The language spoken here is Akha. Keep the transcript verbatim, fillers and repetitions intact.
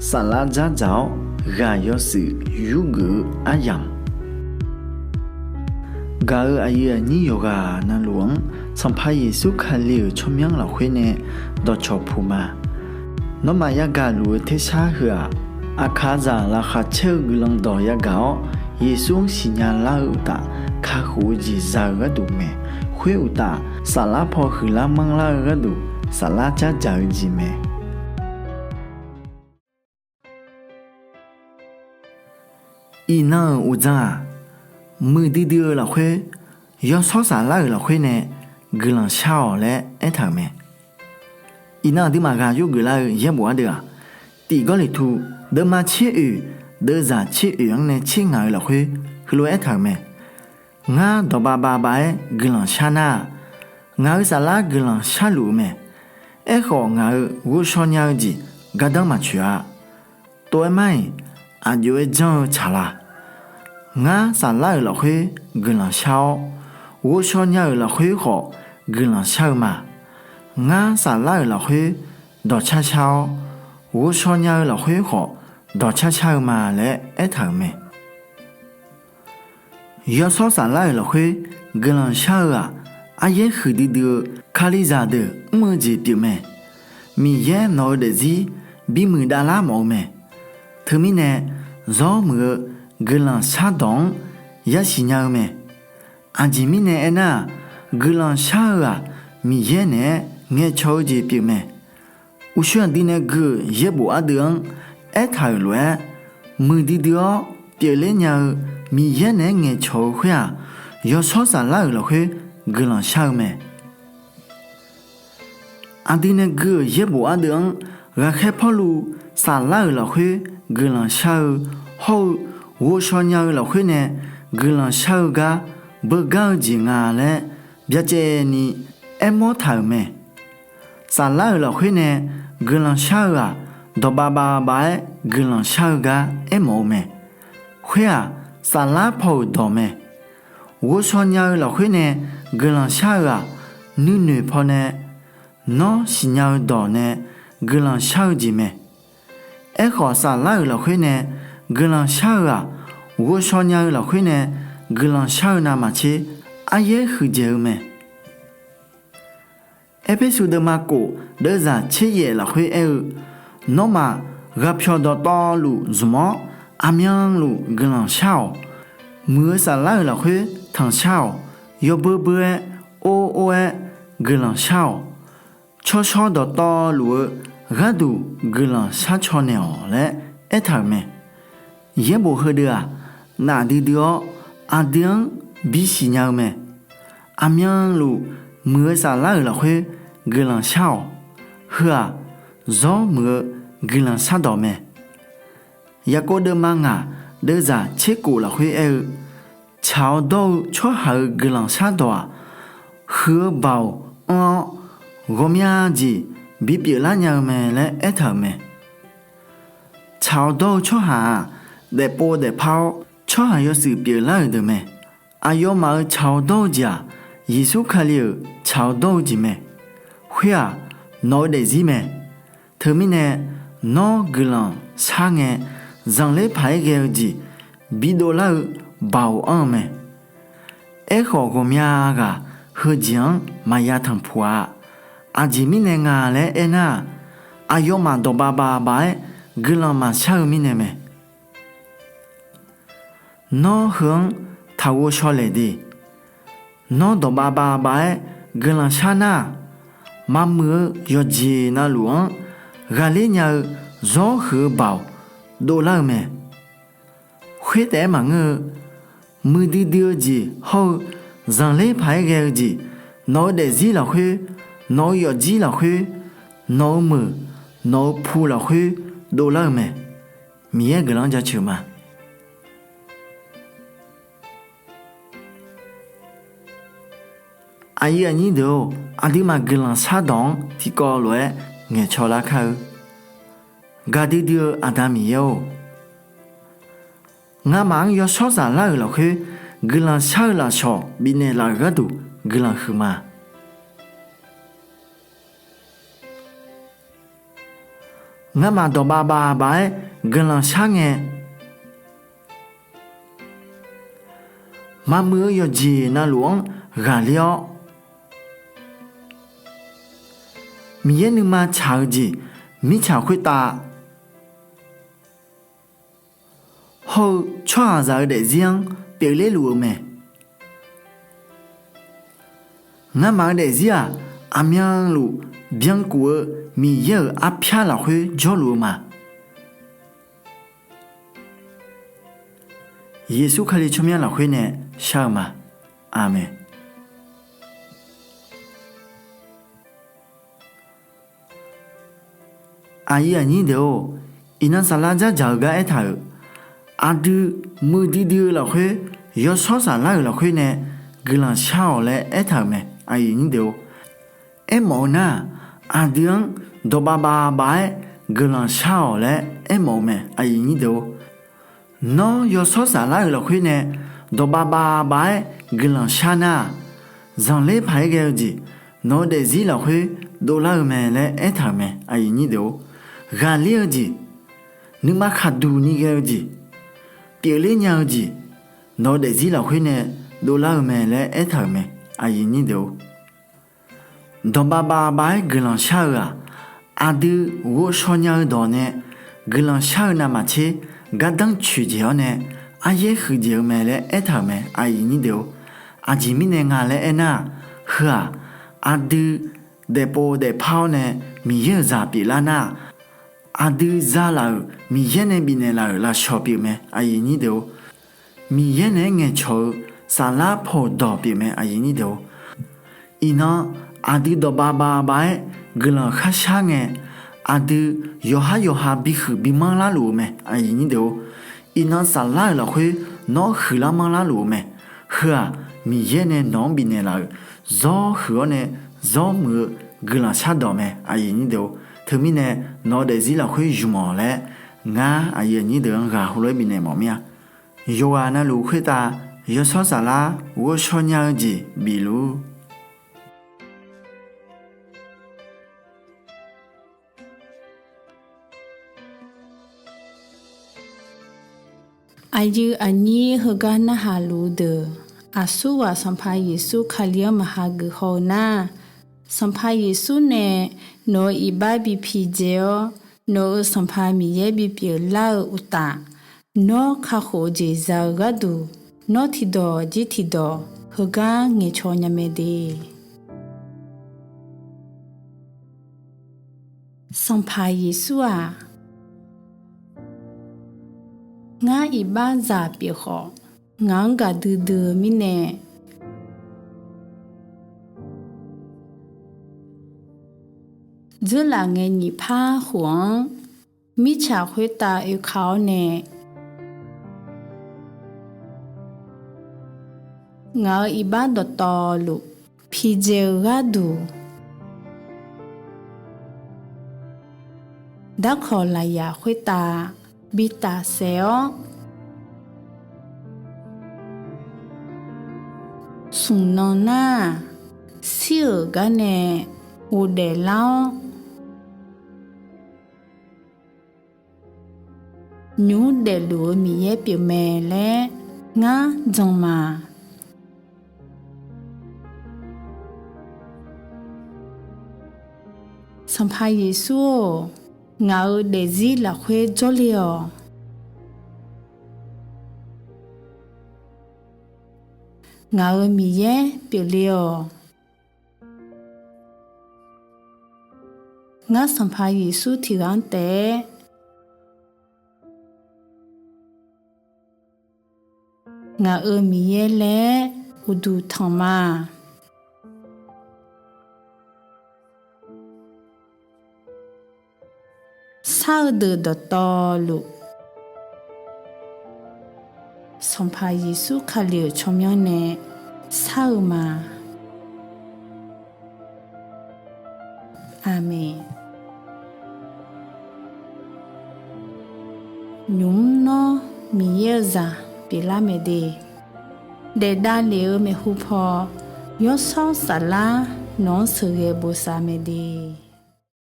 Saflar dzardzaq-awr ghaq yawshuif yurgeuf-eu aryamq, gaq-euq aqyuif aqnyir yawqghaq navluf-anr Sanqpaq Yeqsur Kali-euq tsawrmyanr lafkhoer nae dawqcawq puq ma. Nawmaf yagaq luf-eu tersar heu-aq, aqkaqzaq laqkhaq caer-eu guiqlanq dawq yagaq-awr, Yeqsur-anr siqnya lar-eu uqtaf, kakhof-eu jeq za-eu gharduq mae. Khoer uqtaf, saflar paw huiqlar manrlar-eu gharduq, saflar dzardzaq-eu jeq mae. Iqnan-euq uqdzan-aq, muiqdui dui-eu lafkhoer, yawshawr saflar-euq lafkhoer nae guiqlanq shar-awq laer aertaq-euq mae. Iqnan aqduimaf ghaq yurgeuf lar-eu yaerbof ardeuv-aq, Tiq Gawrliqtu deuvma tser oeq, deuvzaq tser oeq-anr nae tser ngaq-eu lafkhoer heulof aertaq-euq mae. Ngar dawqbav bavbav-aer guiqlanq shar nar-aq, ngaq-euq saflar guiqlanq sharluf-eu mae. Aerkhawf, ngaq-euq ghovshaw nya-eu jeq gardanr maqtsoeq-a. Tov-aer mar-iq, aqjox-aer janr-eu tsaqlaq. Ngar saflar-euq lafkhoer guiqlanq shar-awr, ghovshaw nya-euq lafkhoer khawf guiqlanq shar-eu ma. Ngar saflar-euq lafkhoer dawqcar shar-awr, ghovshaw nya-eu lafkhoer khawf dawqcar shar-eu ma laer aertaq-euq mae. Yawshawr saflar-euq lafkhoer guiqlanq shar-eu-aq, aryaer huiqdui dui-eu Kalizaq deuq mr-eu jeq pyeufmae. Miqyaer nawq-eu daefzir bimuiq davlar mawf-eu mae. Teumirnae, zawr muiq-eu guiqlanq shardawq-anr yasiq nya-eu mae. Aqjeq mirnae aernar-aq, guiqlanq shar-eu-aq, Miqyaer naeq-aer ngaeqcawq-eu jeq pyeufmae. Uqshoe aqdui nae gui-euq yaerbof ardeuv-anr aertaq-euq lof-aer, muiqdui dui-awr pyeufler nya-eu Miqyaer naeq-aer ngaeqcawq-eu khoer-aq, yawshawr saflar-euq lafkhoer guiqlanq shar-eu mae. Aqdui nae gui-euq yaerbof ardeuv-anr ghaqkhaer Pawrluv saflar-euq lafkhoer guiqlanq shar-eu hawr-eu ghovshaw nya-eu lafkhoer nae guiqlanq shar-eu gar beugar-eu jeq nga laer byacaevni aermawr taq-euq mae. Saflar-euq lafkhoer nae guiqlanq shar-eu-aq, dawqbav bavbav-aer guiqlanq shar-eu gar aermawf-eu mae. Khoer-aq, saflar paw-euq dawq mae. Ghovshaw nya-eu lafkhoer nae guiqlanq shar-eu-aq, nuinoeq pawnae nawr siqnya-eu dawq nae guiqlanq shar-eu jeq mae. Aerkhawf, saflar-euq lafkhoer nae guiqlanq shar-eu-aq, ghovshaw nya-eu lafkhoer nae guiqlanq shar-eu navmaqtser aryaer huiqdzaeq-eu mae. Erpersu deuvma kof deuvzaq tser yaef lafkhoer aer-eu, nawmaf ghaqpyawq dawqtawvluf zmq-awr aqmyanluf guiqlanq shar-awq. Muiq-eu saflar-euq lafkhoer tanqshar-awq. Yawbeu beu-aer, or or-aer guiqlanq shar-awq. Tsawrshawr dawqtawvluf-eu gharduq guiqlanq sharcaw naeq-awq laer aertaq-euq mae. Yaerbof heudeuv-aq, nafdui dui-awr aqdui-anr bisiq nya-eu mae. Aqmyanluf muiq-eu saflar-euq lafkhoer guiqlanq shar-awq. Heu-aq, zawr muiq-eu guiqlanq shardawq mae. Yaqkov deuvma ngaq deuvzaq tser kof lafkhoer aer-eu, tsaq-awr dawr-eu tsawrhaq-euq guiqlanq shardawq-aq, huiq-eu baoq anr-awr ghawqmya jeq bipyeuf lar nya-eu mae laer aertaq-euq mae. Tsaq-awr dawr-eu tsawrhaq-aq, daefpov daefpar-awr tsawrhaq yawshuif pyeuflar-euq deuq mae. Aqyawfmaf-euq tsaq-awr dawr-eu jeq-aq, Yeqsur Kali-euq tsaq-awr dawr-eu jeq mae. Khoer-aq, nawq-eu daefzir mae. Teumirnae, nawr guiqlanq shar ngae, zanqler paq-aer ghae-eu jeq bidov lar-eu baoq anr-eu mae. Aerkhawf, ghawqmya ghaq heujeq-anr maqya tanqpuq-a. Aqjeq mirnae nga laer aernar-aq, aqyawfmaf dawqbav bavbav-aer guiqlanq maqshar-eu mirnae mae. Nawr heu-anr taqghov shaw laeq de. Nawr dawqbav bavbav-aer guiqlanq shar nar-aq, maqmuiq-eu yawqjeq navluf-anr ghaqler nya-eu zawr huiq-eu baoq dovlar-eu mae. Khoer taef-aer maqngeur-eu, muiqdui dui-eu jeq hawr-eu zanqler paq-aer ghae-eu jeq, nawq-eu daefzir lafkhoer, nawq-eu yawfjir lafkhoer, nawq-eu meuq, nawq-eu pu lafkhoer dovlar-eu mae. Miqyaer guiqlanq-anr jaceuq ma. Aqyuif aqnyir deuq-or, aqduimaf guiqlanq shardawq-anr tiqkawv lof-aer ngaeqcaw lar kar-eu. Gaqdui dui-eu Aqda Miqyaer-or, ngamaf-anr yawshawr saflar-euq lafkhoer guiqlanq shar-eu lafsawq bifnaeq laf-euq gharduq guiqlanq huiqma. Ngamaf dawqbav bavbav-aer guiqlanq shar ngae, maqmuiq-eu yawqjeq navluf-anr ghaqler-awr, Miqyaer nuima tsaq-eu jeq mirtsaq khoertav hawr-eu tsawrhaqzaq-eu daefzir-anr pyeufler luf-eu mae. Ngamaf-eu daefzir-aq, aqmyanluf byankuf-eu Miqyaer-euq arpyar lafkhoer jawrluf-eu ma. Yeqsur Kali tsawrmyanr lafkhoer nae shar-eu ma. Aqmeq. Aqyuif aqnyir deuq-or, iqnan saflar dzardzaq-eu gar aertaq-euq, aqdui muiqdui dui-eu lafkhoer, yawshawr saflar-euq lafkhoer nae guiqlanq shar-awq laer aertaq-euq mae. Aqyuif aqnyir deuq-or, aermawf-eu nar-aq, aqdui-anr dawqbav bavbav-aer guiqlanq shar-awq laer aermawf-eu mae. Aqyuif aqnyir deuq-or, nawr yawshawr saflar-euq lafkhoer nae dawqbav bavbav-aer guiqlanq shar nar-aq, zanqler paq-aer ghae-eu jeq nawq-eu daefzir lafkhoer dovlar-eu mae laer aertaq-euq mae. Aqyuif aqnyir deuq-or, ghaqler-eu jeq, nuima khaqduq ni ghae-eu jeq, pyeufler nya-eu jeq, nawq-eu daefzir lafkhoer nae dovlar-eu mae laer aertaq-euq mae. Aqyuif aqnyir deuq-or, dawqbav bavbav-aer guiqlanq shar-eu-aq, aqdui ghovshaw nya-eu dawq nae guiqlanq shar-eu navmaqtser gardanr coeqdzaeq-awr nae aryaer huiqdzaeq-eu mae laer aertaq-euq mae. Aqyuif aqnyir deuq-or, aqjeq mirnae nga laer aernar-aq, heu-aq, aqdui daefpov daefpar-awr nae Miqyaer-euq zaq pyeuflar nar-aq, aqdui zalaf-euq Miqyaer nae bifnaeq laf-euq lafshawq pyeuf mae. Aqyuif aqnyir deuq-or, Miqyaer naeq-aer ngaeqcawq-eu saflar paw dawq pyeuf mae. Aqyuif aqnyir deuq-or, iqnan aqdui dawqbav bavbav-aer guiqlanq kharshar ngae, aqdui yawqhar yawqha bihuiq bimanr larluf-eu mae. Aqyuif aqnyir deuq-or, iqnan saflar-euq lafkhoer nawr huiqlar manrlar luf-eu mae. Heu-aq, Miqyaer nae nawq-anr bifnaeq laf-euq zawr huiq-awr nae zawr muiq-eu guiqlanq shardawq mae. Aqyuif aqnyir deuq-or, teumirnae nawq-eu daefzir lafkhoer zmq-awq laer ngar aqyuif aqnyir deuq-anr ghaq heulof-aer bifnaeq mawf mir-a. Yawqghaq navluf khoertav yawshawr saflar ghovshaw nya-eu jeq bifluf-ur. Aqyuif aqnyir heugar narhaq luf-eu deuq, aqsurghaq Sanqpaq Yeqsur Kali-anr maqha geuf haw-eu nar, Sanqpaq Yeqsur nae nawq-euq iqbax bi pidzae-awr, nawq-euq Sanqpaq Miqyaer bipyeuf lar-eu uqtaf, nawr kakhof-eu jeq za-eu gharduq, nawr tiqdawq jir tiqdawq heugar ngaeqcawq nya mae de. Sanqpaq Yeqsur-aq, ngar iqbaxzaq pyeuf khawf, ngaq-anr gaqdui dui-eu mirnae, dzeurlaf ngae nyiq par khof-anr mirtsaq khoertav oeka-awr nae, ngaq-euq iqbax dawqtawvluf pidzae-eu gharduq, darkawq lafyaq khoertav bi tafsaef-awr, smq nan nar-aq, shir-euq gar nae ghofdaef lar-awr, nymq mr daefluf-eu Miqyaer pyeufmae laer ngar jan ma. Sanqpaq Yeqsur-or, ngaq-euq daefzir lafkhoer jawrle-awq. Ngaq-euq Miqyaer pyeufle-awq. Ngar Sanqpaq Yeqsur tiqghaq-anr taef-aer ngaq-euq Miqyaer laer uqduq tanq ma. Shar-eu deuq dawqtawvluf, Sanqpaq Yeqsur Kali-euq tsawrmyanr nae shar-eu ma. Aqmeq. Nymq mr nawr Miqyaer-eu zaq pyeuflar mae de, daef davlef-eu maeqhu paw, yawshawr saflar nawq-anr sheuqghae bosav mae de.